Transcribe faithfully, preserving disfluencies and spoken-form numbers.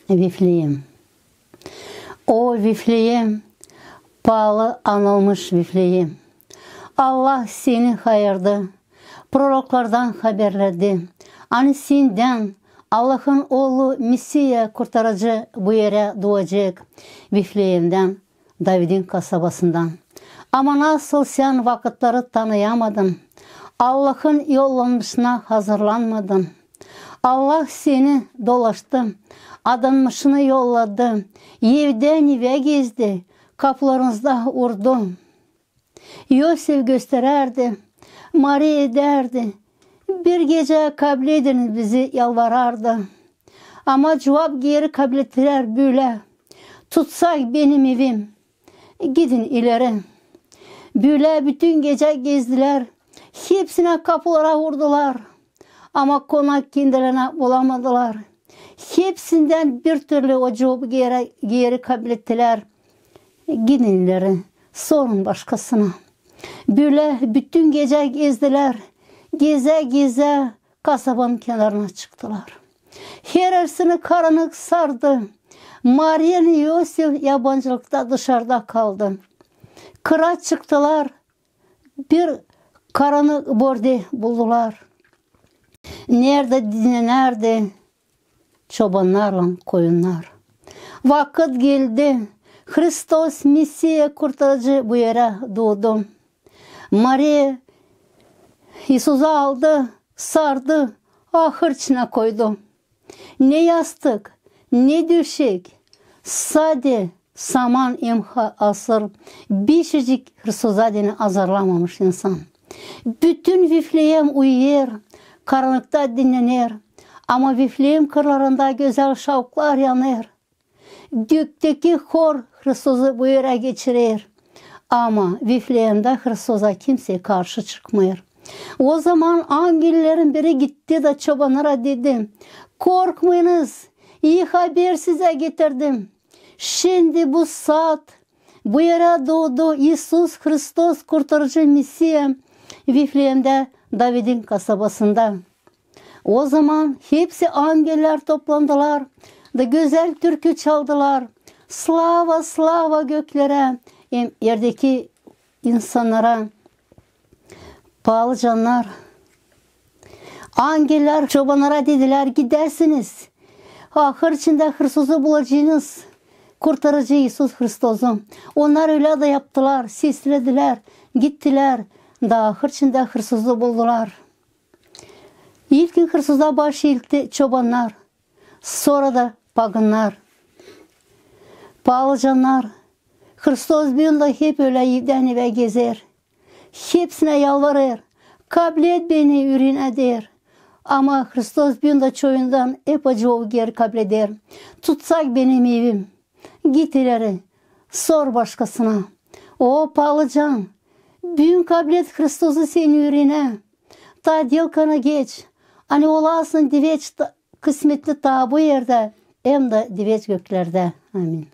Vifleem. O Vifleem, paalı anılmış Vifleem. Allah seni hayırdı, proroklardan haberledi, ani sendän Allahın Oolu Mesiya Kurtarıcı bu erä duacek, Vifleemdän, Davidin kasabasından. Ama nasıl sän vakıtları tanıyamadın, Allahın yollanışına hazırlanmadın. Allah seni dolaştı, adanmışını yolladı, evdän evä gezdi, kapularınızda urdu. İosif gösterärdi, Mariya edärdi: "Bir gecä kabledin bizi", yalvarardı. Ama cuvap geeri kablettilär bölä: "Tutsak benim evim, gidin ileri". Bölä bütün gecä gezdilär, hepsinä kapulara urdular. Ama konak kendilerinä bulamadılar. Hepsindän bir türlü o cuvabı geeri, geeri kablettilär: "Gidin ileri, sorun başkasına". Bölä bütün gecä gezdilär, gezä-gezä kasabanın kenarına çıktılar. Hersini karannık sardı. Mariya ile İosif yabancılıkta dışarıda kaldı. Kıra çıktılar, bir karannık bölgä buldular, neredä dinnenärdi çobannarlan koyunnar. Vakıt geldi, Hristos Mesiya Kurtarıcı bu erä duudu. Mariya İisuzu aldı, sardı, ahır içinä koydu. Ne yastık, ne döşek, sade saman hem ha-, hasır, bişicik Hristoza deyni hazırlamamış insan. Bütün Vifleem uyuyêr, karannıkta dinnener. Ama Vifleem kırlarında gözäl şavklar yanêr. Göktäki hor Hristozu bu erä geçirer. Ama Vifleemdä Hristoza kimsey karşı çıkmêêr. O zaman angellerin biri gitti da çobannara dedi: "Korkmayınız, ii haber sizä getirdim. Şindi bu saat bu erä duudu İisus Hristos, Kurtarıcı Mesiya, Vifleemdä, Davidin kasabasında". O zaman hepsi angeller toplandılar da gözäl türkü çaldılar: "Slava, slava göklerä hem erdeki insannara". Paalı cannar, angeller çobannara dedilär: "Gidäsiniz, ahır içindä Hristozu bulacenız, Kurtarıcı İisus Hristozu". Onnar ölä dä yaptılar, sesledilär, gittilär da ahır içindä Hristozu buldular. İlkin Hristoza baş iiltti çobannar, sora da pagannar. Paalı cannar, Hristos büün dä hep ölä evdän evä gezer. Hepsinä yalvarêr: "Kablet beni ürüünä", der. Ama Hristos büün dä çoyundan hep o cuvabı geeri kableder: "Tutsak benim evim, git ileri, sor başkasına". O, paalı can, büün kablet Hristozu senin ürüünä. Taa delkanı geç, ani olasın diveç ta-, kısmetli taa bu erdä, hem dä diveç göklerdä. Amin.